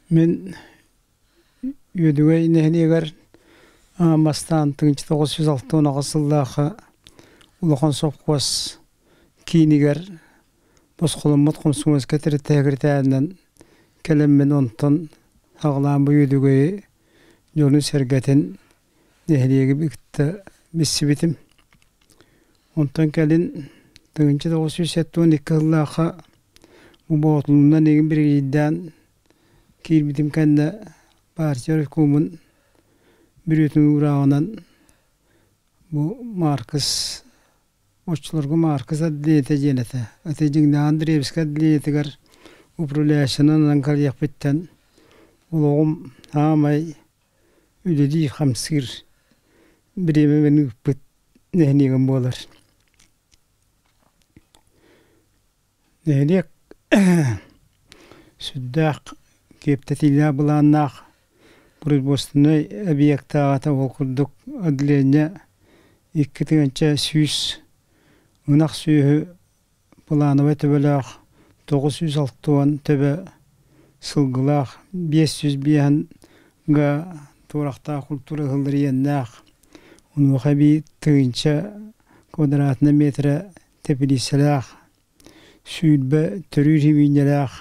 Мин Үөдүгэй нэһилиэгэр аан бастаан 1968 сыллаахха улахан сопхуос киинигэр босхоломмут хомсомуоска тэрилтэһигиртээнинэн кэлэммин онтон аҕалаан бу Үөдүгэйи дьону-сэргэтин нэһилиэги кытта билсибитим. Онтон кэлин 1972 сыллаахха бу Боотулунан игин биригэдьиирдээн киирбитим кэннэ партия ревкомун бүрүөтүн уурааҕынан бу Маркс оччолорго Маркс отделениета диэн этэ. Ити дьиҥнээх Андреевскай отделениетыгар управляющайынан ылан кэлиэхпиттэн олоҕум саамай үлэлии-хамсыыр бириэмэбин ыыппыт нэһилиэгим буолар. Нэһилиэк сүрдээх киэптэтиилээх былааннаах производственнай объектааҕыта ол курдук отделение 2 100 ынах сүөһү плановай төбөлөөх 960 төбө сылгылаах 505 га туорахтаах культура ыһыллар иэннээх онуоха эбии тыһыынча квадратнай метрэ тэпилииссэлээх 20 төрүүр сибиинньэлээх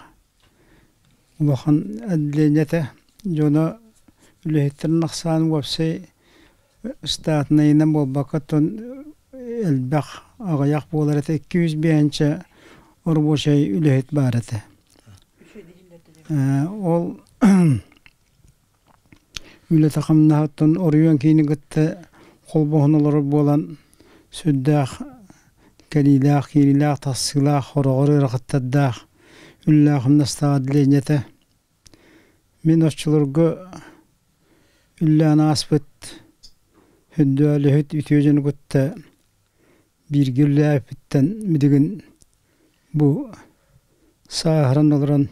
улахан отделениета дьоно үлэһиттэрин ахсаан уопсай ыстаатынайынан буолбакка оттон элбэх аҕыйах буолар этэ 205 оробуочай үлэһит баар этэ ол үлэтэ хамнаһыттан оройуон киинин кытта холбоһон олорор буолан сүрдээх кэлиилээх киириилээх тахсыылаах хороҕор ыарахаттардаах үлэлээх хамнастаах отделение этэ мин оччолорго үллээн ааспыт үрдүөлүһүт үтүө дьону кытта бииргэ үлэлээбиппиттэн билигин бу сааһыран олорон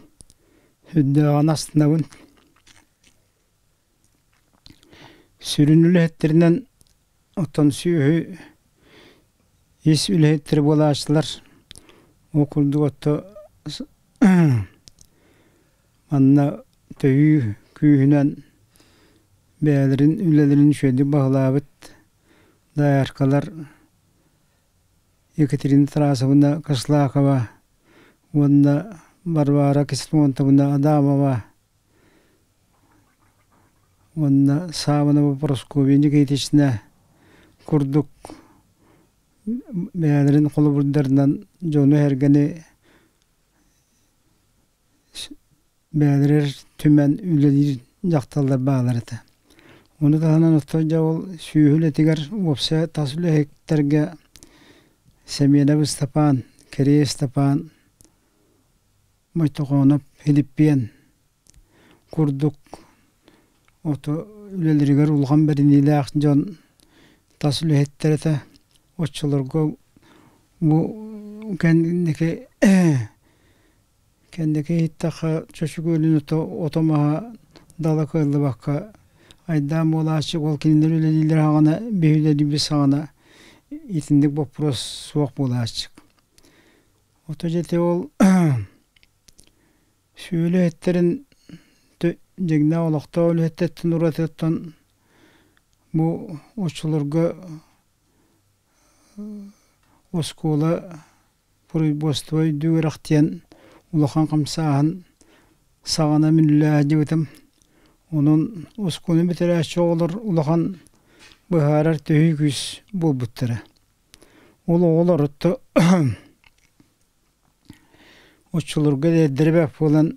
үрдээҕин астынабын. Сүрүн үлэһиттэринэн оттон сүөһү ис үлэһиттэрэ буолааччылар ол курдук отто Манна төһүү күүһүнэн бэйэлэрин үлэлэрин үчүгэйдик баһылаабыт дояркалар Екатерина Тарасовна Кошлакова уонна Варвара Ксенофонтовна Адамова уонна Саванова Прасковья Никитична курдук бэйэлэрин холобурдарынан дьону-сэргэни бэйэлэригэр түмэн үлэлиир дьахталлар бааллар этэ. Ону таһынан оттон дьэ ол сүөһү үлэтигэр уопсай тас үлэһиттэргэ Сэмиэнэп Ыстапаан, Кэриэй Ыстапаан, Мойтохоонов Филиппиэн курдук ото үлэлэригэр улахан бэриниилээх дьон тас үлэһиттэр этэ. Оччолорго бу кэнники Кэнники иһиттэххэ, чочугуөлүн ото маһа дала кыаллыбакка айдаан буолааччы ол кинилэр үлэлииллэр саҕана биһи үлэлиирбит саҕана итинник боппуруос суох буолааччы. Ото дьэ ол сүүлэ иһиттэрин дьиҥнээх олохтоох үлэһиттэртэн уратыттан бу оччолорго оскуола производство өйдүүр диэн улахан хамсааһын саҕана мин үлэлээдьибитим. Онон оскуоланы бүтэрээччи оҕолор улахан быһаарар төһүү күүс буолбуттара. Ол оҕолор отто оччолорго эдэрдэрэ бэрт буолан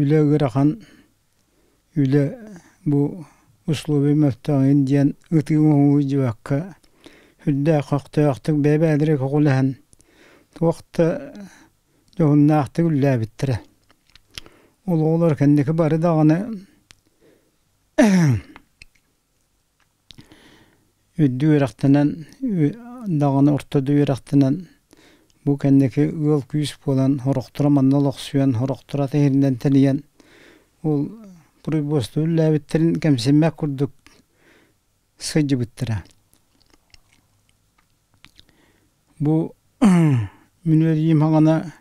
үлэ ыарахан үлэ бу условия мөлтөҕүн диэн ытыы-оҥоһуу дьыбакка сүрдээх көхтөөхтүк бэйэ-бэйэлэрэ көҕүлэһэн туох да дьоһуннаахтык үлэлээбиттэрэ. Ол оҕолор кэнники бары даҕаны Үрдүк үөрэхтэнэн даҕаны орто да үөрэхтэнэн бу кэнники ыал-күүс буолан сорохторо манна олохсуйан, сорохторо атын сиринэн тэнийэн ол производство үлэлээбиттэрин кэмсиммэт курдук сылдьыбыттара. Бу мин үөрүйэм хаҥана.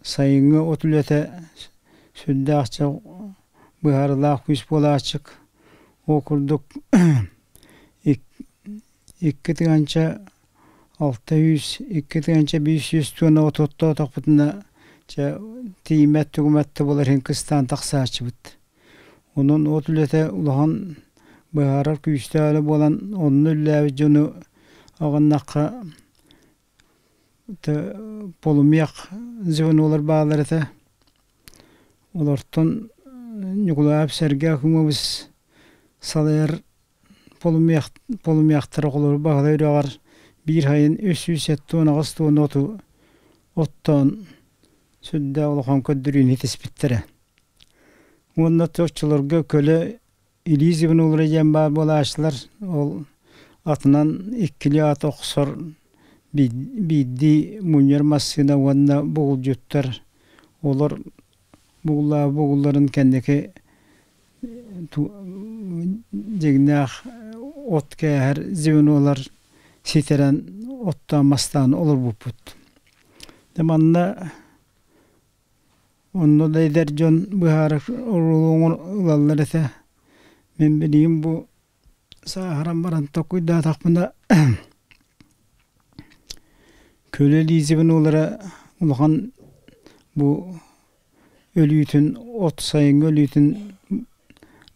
Сайыҥҥы от үлэтэ сүрдээх быһаарыылаах күүс буолааччык. Ол курдук 2600, 2500 туонна отуоттоотохпутуна чэ тиийиммэт тугумэт да буолар иһин кыстаан тахсааччыбыт. Онон от үлэтэ улахан быһаарар күүстээх үлэ буолан онно үлэлээбит дьону аҕыннахха полумех звенолар бааллар этэ. Олортон Ньукулаев Сэргэ Акимович салайар полумеахтар оҕолору Баһылай үрэҕэр биир сайын 378 туонна оту оттоон сүрдээх улахан көрдөрүүнү ситиспиттэрэ. Уонна оччолорго көлө илии звенолара диэн баар буолааччылар. Ол атынан иккилии ат охсор биирдии мунньар массыына уонна бугулдьуттар олор бугуллаабыт бугулларын кэнники дьиҥнээх от кээһэр звенолар ситэрэн оттоон мастаан олорбуппут. Дьэ манна онно да эдэр дьон быһаарар оруолу ылаллар этэ. Мин билигин бу сааһыран баран толкуйдаатахпына көлө звенолара улахан бу өлүүтүн от сайыҥҥы өлүүтүн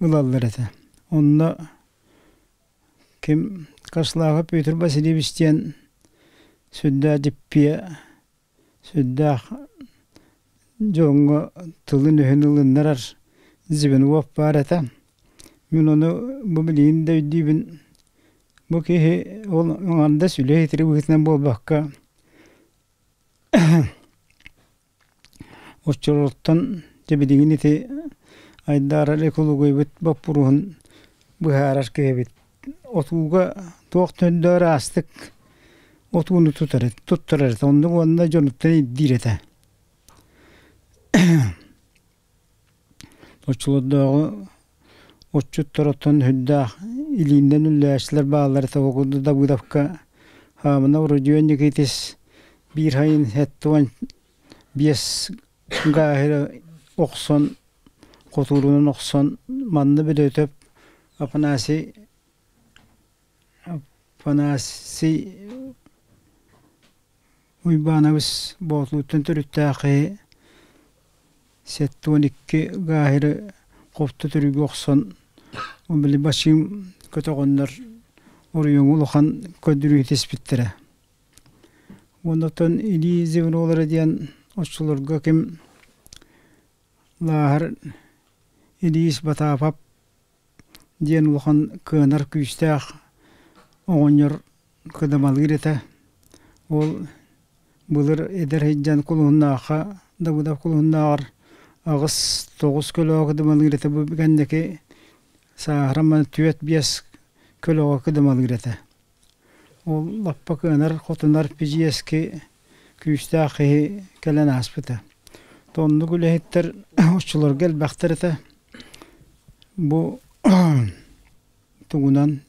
ылаллар этэ. Онно ким Кослава Петр Васильевич диэн сүрдээх дьиппиэ, сүрдээх дьоҥҥо тылын-өһүн ылыннарар звенов баар этэ. Мин ону бу билигин да өйдүүбүн. Бу киһи ол аҥардас үлэ итирик быһыытынан буолбакка Оччолортон дьэ билигин ити айдаарар экологиябыт боппуруоһун быһаарар киһибит. Отууга туох төндөөр аастык отууну тутар туттарар этэ. Оннук уонна дьонуттан ирдиир этэ. Оччолордооҕу отчуттар оттон сүрдээх илиинэн үллээччилэр бааллар этэ. Ол курдук Давыдовка Хаамына Родион Никитис биир сайын 75 гааһы охсон, хотуурунан охсон манна Бөдөтөп Афанасий Афанасий Уйбаанабыс Боотулуттан төрүттээх киһи 72 гааһыры хопто төрүгү охсон били бачыым көтөҕөннөр оройуоҥҥа улахан көрдөрүү түспүттэрэ. Оннуттан илии звенолара диэн оччолорго ким Лааһар Илиис Батаапап диэн улахан кыанар күүстээх оҕонньор кыдамалыыр этэ. Ол былыр эдэр сылдьан Кулуһуннаахха Давыдов Кулуһуннааҕар 8-9 көлөҕө кыдамалыыр этэ. Бу кэнники сааһыран 4-5 көлөҕө кыдамалыыр этэ. Ол лаппа кыанар, хотунар пидьиэски күүстээх киһи кэлэн ааспыта. Оннук үлэһиттэр оччолорго элбэхтэр этэ. Бу тугунан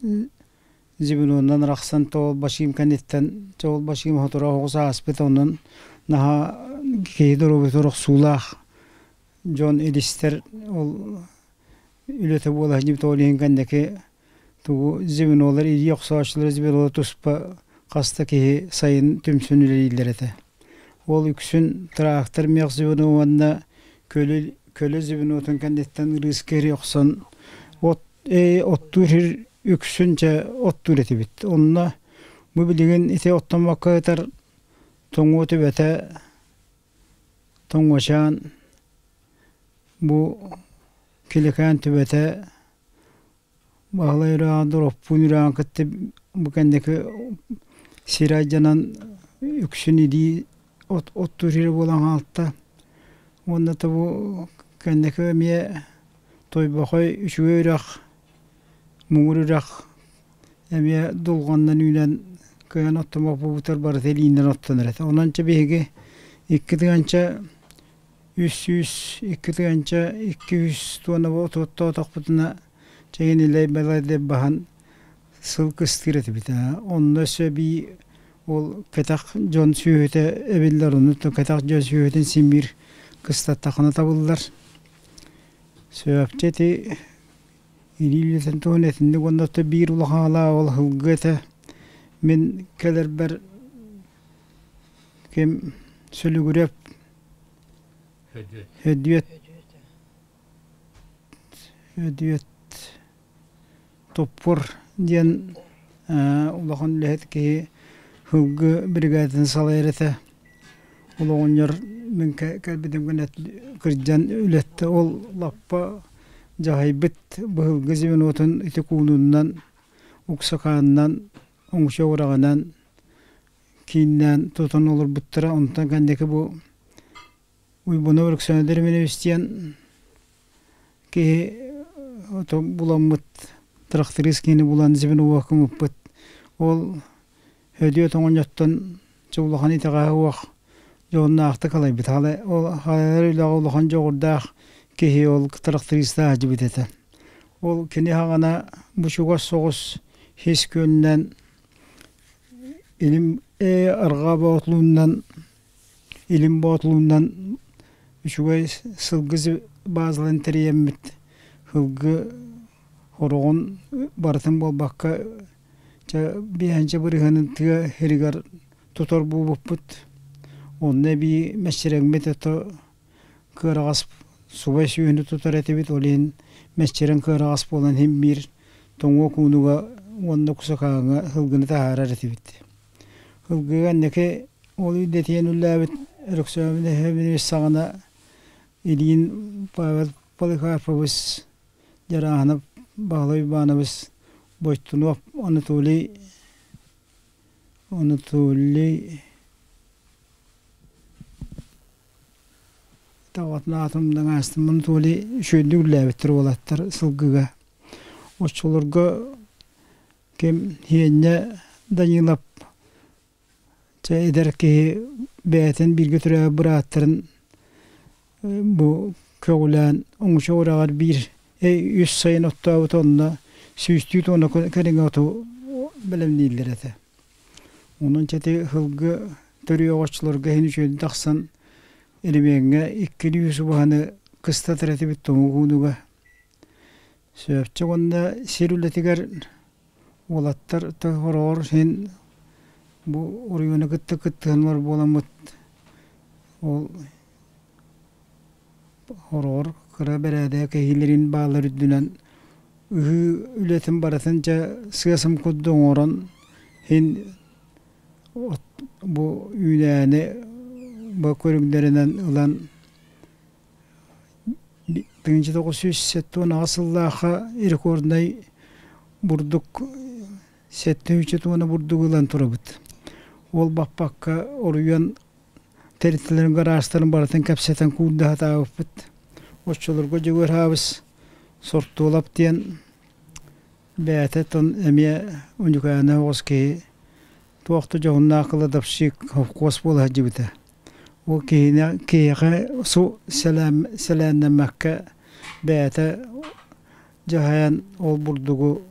звенонан арахсан тоҕол бачыым кэнниттэн тоҕол бачыым сотору оҕус ааспыт онон наһаа киһи доруобуйатыгар охсуулаах дьон илистэр ол үлэтэ буола сылдьыбыт ол иһин кэнники тугу звенолар илии охсооччулар звенолар туспа хас да киһи сайын түмсэн үлэлииллэр этэ. Ол үксүн трактор мех звено уонна көлө көлө звенотун кэнниттэн ырыыска ири охсон от оттуур сир үксүн чэ оттуур этибит. Онно бу билигин ити оттоммокко ытар тоҥуо түбэтэ тоҥуочаан бу Киликээн түбэтэ Баһылай үрэҕин Дороппуун үрэҕин кытта бу кэнники сир айдьанан үксүн илии от оттуур сирэ буолан хаалта. Уонна да бу кэнники эмиэ Тойбохой үчүгэй үрэх, Муҥур үрэх эмиэ дулҕаннан үүнэн кыайан оттомох буолбутар барыта илиинэн оттонор этэ. Онон чэ биһиги 2 302 200 туона отуоттоотохпутуна чэгин илэй-балай баһан сыл кыстыыр этибит. Онно өссө эбии Ол кэтэх дьон сүөһүтэ эбиллэр, ону кэтэх дьон сүөһүтүн син биир кыстаттахына табыллар. Сөпчө ити илии үлэтин туһун этинник уонна биир улахан ол сылгы этэ. Мин кэлэрбэр ким Сүлүгүрүөп Өдүөт Өдүөт Туппур диэн улахан үлэһит киһи сылгы бригадатын салайар этэ. Ол оҕонньор мин кэлбитим гына кырдьан үлэттэ ол лаппа дьаһайбыт быһылгы звенотун ити куунунан уксакаанынан оҥочо ураҕынан кииннээн тутан олорбуттара. Онтон кэнники бу Уйбуну Александр Иванович диэн киһи буламмыт тракторист киһини булан звеновокка ыппыт. Ол Өдүөт оҕонньоттон улахан итэҕэһэ суох дьоһуннаахтык алайбыт. Ол хайалар үлэҕэ улахан дьоҕурдаах киһи ол трактористаах дьибит этэ. Ол кини хаҕана бу чугас соҕус хис күөнүнэн илим арҕаа боотулуунан илим боотулуунан үчүгэй сылгы баазаларын тэрийэммит сылгы хороҕун барытын буолбакка чэ биэһинчэ бырыһыанын тыа сиригэр тутар буолбуппут. Онно эбии мэччирэҥмит ото кыараҕас субай сүөһүнү тутар этибит, ол иһин мэччирэҥ кыараҕас буолан иһин биир тоҥуо куунуга уонна кусакааҥҥа сылгыны таһаарар этибит. Ылгыга инники ол идэтийэн үллээбит Өрөксөөбүн эһэбин саҕана Ильин Павел Поликарпович, Дьарааһынап Баһылай Иванович, Бойтунов Анатолий Анатолий Таҕатын аатын даҥаастым Анатолий үчүгэйдик үллээбиттэр уолаттар сылгыга. Оччолорго ким Һиэнньэ Данилов чэ эдэр киһи бэйэтин бииргэ төрөөбүт бырааттарын бу көҕүлээн оҥочо ураҕар биир үс сайын оттообут онно сүүстүү туона кэриҥэ оту бэлэмнииллэр этэ. Онон чэ ити сылгы төрүөх оччолорго иһин үчүгэйдик тахсан Илимиэҥҥэ иккилии үс убаһаны кыстатар этибит тоҥук уунуга. Сөпчө уонна сир үлэтигэр уолаттар хороҕор син бу оройуону кытта кыттыһаннар буоламмыт ол хороҕор кыра бэрээдэк кэһиилэрин баалар үрдүнэн ыһыы үлэтин барытын дьэ сыа-сым курдук оҥорон син бу үүнээни бу көрүҥнэринэн ылан 1978 сыллаахха рекорднай бурдук сэттэ туона бурдугу ылан турабыт. Ол баппакка оруйан тэрилтэлэрин гараастарын барытын кэпсэтэн куурда сатаабыппыт. Оччолорго Дьөгүөр Хаабыс Сортуолап диэн бэйэтэ тон эмиэ уникальнай оҕус киһи туох да дьоһуннаах кладовщик совхоз буола сылдьыбыта. Ол киһини киһиэхэ су сэлээннэммэккэ бэйэтэ дьаһайан ол бурдугу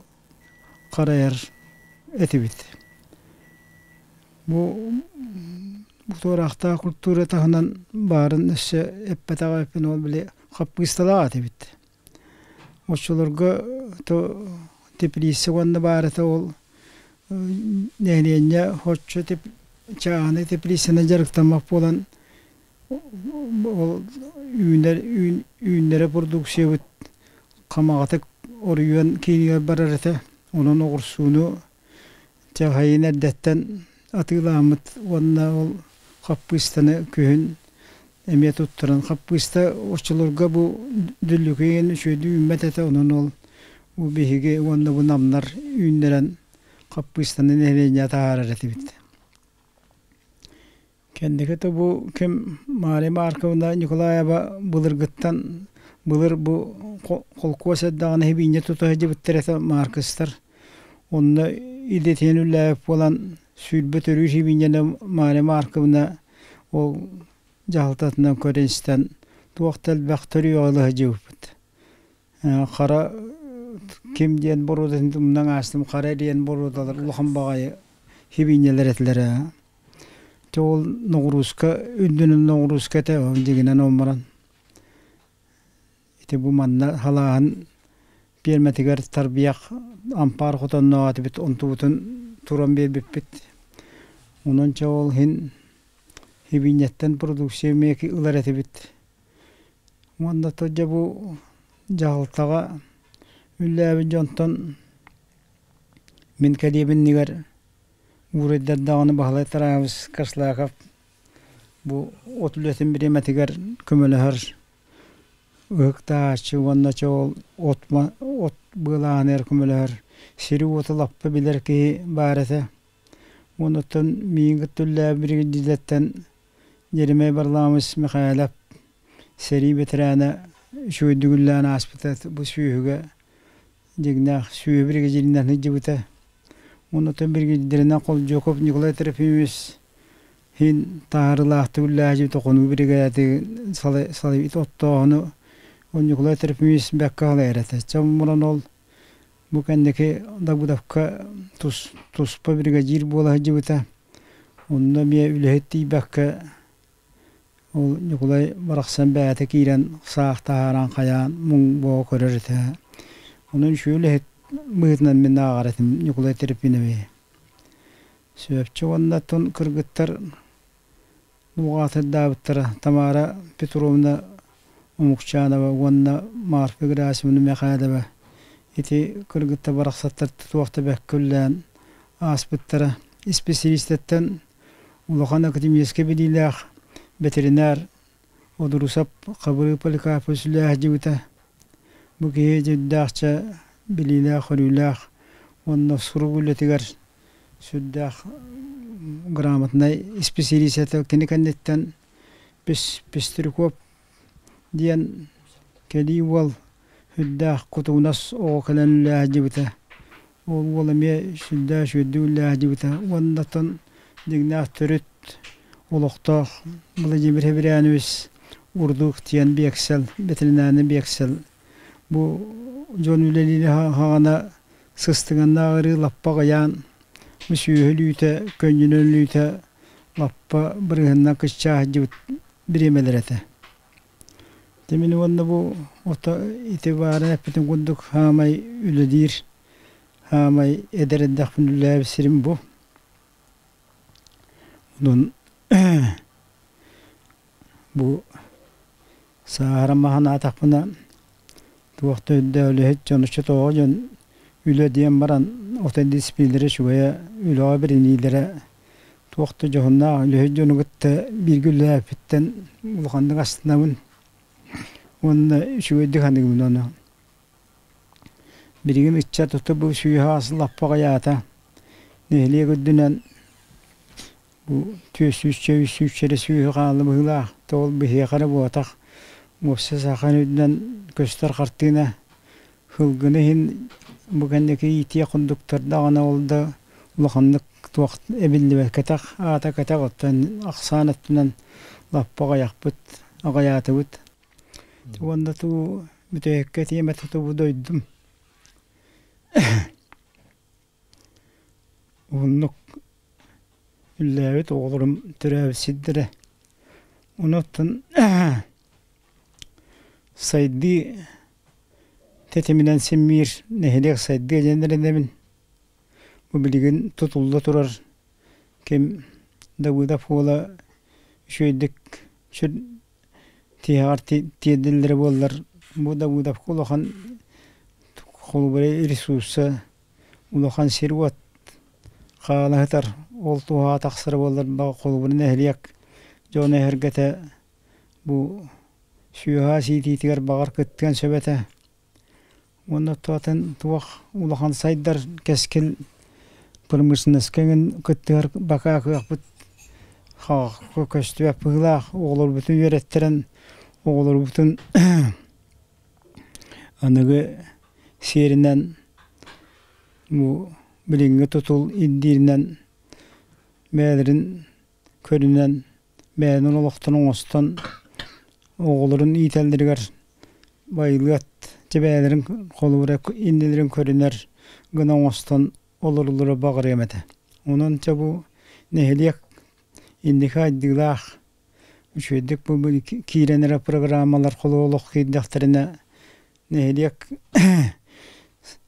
харайар этибит. Бу туораахтаах культура таһынан баарын өссө эппэтэҕэ эппин ол били хаппыысталаах этибит. Оччолорго то теплица уонна баар этэ ол нэһилиэнньэ оччо чааһынай теплицанан дьарыктаммат буолан ол үүнэр үүннэрэ продукциябыт хамаҕатык оройуон киинигэр барар этэ. Онон оҕурсууну чахайын эрдэттэн атыылааммыт уонна ол хаппыыстаны күһүн эмиэ туттаран хаппыыста оччолорго бу дүллүкүйэн үчүгэйдик үүммэт этэ онон ол бу биһиги уонна бу намнар үүннэрэн хаппыыстаны нэһилиэнньэ таһаарар этибит. Кэнники да бу ким Мария Марковна Николаева былыргыттан былыр бу холкуос эрдэҕинэ сибиинньэ тута сылдьыбыттар этэ Маркыстар. Онно идэтийэн үлэлээбит буолан сүүрбэ төрүү сибиинньэни Мария Марковна ол дьаһалтатынан көрөн-истэн туох да элбэх төрүөҕү ыла сылдьыбыппыт. Хара ким диэн боруодатын умнан аастым, хара диэн боруодалар улахан баҕайы. Хибиинньэлэр этилэрэ. Дьэ ол ноҕурууска үрдүнэн ноҕурууска этэ дьиҥинэн омморон. Ити бу манна халааһын пиэрмэтигэр тарбыйах ампаар хотонноох этибит онтубутун туран биэрбиппит. Онон чэ ол иһин хибиинньэттэн продукция эмиэ ылар этибит. Уонна то дьэ бу дьаһалтаҕа үллээбит дьонтон мин кэлиэбиннигэр уурайдар даҕаны Баһылай Тараабыс Кослаков бу от үлэтин бириэмэтигэр көмөлөһөр ыһыктааччы уонна чэ ол от от быалааһыныгар көмөлөһөр сири-уоту лаппа билэр киһи баар этэ. Уонна оттон миигин кытта үлэлээбит биригэдьиирдэттэн Еремей Варламович Михайлов сэрии бэтэрээнэ үчүгэйдик үлэлээн ааспыта бу сүөһүгэ дьиҥнээх сүөһү биригэдьииринэн сылдьыбыта. Уонна оттон биригэдьиирдэринэн Холдьоков Николай Трофимович иһин таһаарыылаахтык үлэлээччи хонуу биригээдэтин салайбыт оттооһуну Николай Трофимович бэккэ салайар этэ. Чэ муран ол бу кэнники Давыдовка туспа биригэдьиир буола сылдьыбыта. Онно эмиэ үлэһит тиийбэккэ Ол Ньукулай барахсан бэйэтэ киирэн саах таһааран хайаан муҥ буола көрөр этэ. Онон үчүгэй үлэһит быһыытынан мин ааҕар этим Ньукулай Трофимовиһы. Сөпчө уонна оттон кыргыттар бухгалтардаабыттара Тамара Петровна Омукчанова уонна Марфа Герасимовна Михайлова ити кыргыттар барахсаттар туох да бэккэ үлэлээн ааспыттара. Исписэлиистэттэн Улахан академическай билиилээх ветеринар Одурусап Хабырыы Поликарпович үлэлээһдьибитэ. Бу киһи дьүрдээхчэ билиилээх-көрүүлээх уонна сурук үлэтигэр сүрдээх грамотнай исписэлиис этэ. Кини кэнниттэн Пестряков диэн кэлии уол сүрдээх кутугунас оҕо кэлэн үлэлээһдьибитэ. Ол уол эмиэ сүрдээх үчүгэйдик үлэлээһдьибитэ уонна оттон дьиҥнээх төрүт олохтоох Владимир Хабирянович Урдук диэн биэксэл, бэтэринээринэй биэксэл бу дьон үлэлиир хаҕана сыстыганнаах ыарыы лаппа аҕыйаан, бу сүөһү өлүүтэ, көнньүнэн өлүүтэ лаппа бырыһыннан кыччаа сылдьыбыт бириэмэлэрэ этэ. Дьэ мин уонна бу ото ити баарын эппитим курдук хаамай үлэлиир, хаамай эдэр эрдэхпин үлэлээбит сирим бу. Онон бу сааһыран маһанаатахпына туох да үрдээх үлэһит дьон оччотооҕу дьон үлэ диэн баран ото дисциплинэлэрэ үчүгэйэ, үлэҕэ бэриниилэрэ туох да дьоһуннаах үлэһит дьону кытта бииргэ үлэлээбиппиттэн улаханнык астынабын уонна үчүгэйдик саныыбын ону. Билигин ыччат ото бу сүүһэ лаппа аҕыйаата. Нэһилиэк үрдүнэн бу түөрт сүүсчэ, үс сүүсчэ эрэ сүөһү хаалла быһыылаах. Тоҕо биһиэхэ эрэ буотах. Уопсай саха үрдүнэн көстөр хартыына Сылгыны иһин бу кэнники иитиэх курдуктар даҕаны ол да улаханнык туох эбиллибэккэтэх аата кэтэх оттон ахсаан өттүнэн лаппа аҕыйахпыт аҕыйаатыбыт. Уонна туу бүтэһиккэ тиэмэтэ тубу дойдум. Уһуннук үллээбит оҕолорум төрөөбүт сирдэрэ. Онуттан сайдыы тэтиминэн симмиир нэһилиэк сайдыа диэн эрэнэбин. Бу билигин тутулла турар ким Давыдов уола үчүгэйдик сүр тиһэҕэр тиэрдиллэрэ буоллар бу Давыдовка улахан холобура ресурса улахан сир-уот хаала сытар ол туһаҕа тахсара буоллар холобура нэһилиэк дьоно эһэргэтэ бу сүөһэ иитиитигэр баҕар кыттыан сөп этэ уонна атын туох улахан сайдар кэскил промышленноска эҥин кыттыһар бакаа кыахпыт көстүбэт быһыылаах оҕолорбутун үөрэттэрэн оҕолорбутун аныгы сиэринэн бу билиҥҥи тутул ирдииринэн бэйэлэрин көрүнэн бэйэлэрин олохторун оҥостон оҕолорун иитэллэригэр байылыат дьэ бэйэлэрин холобура иннилэрин көрүнэр гына оҥостон олороллоро баҕарыам этэ. Онон чэ бу нэһилиэк инники айдыылаах үчүгэйдик бу киирэн эрэ программалар холуолух киирдэхтэринэ нэһилиэк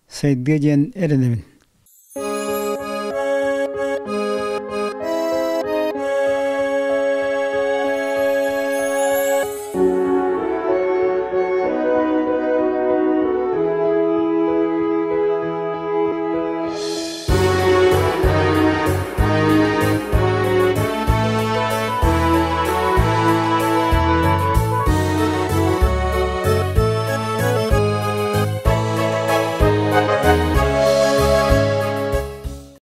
сайдыа диэн эрэнэбин.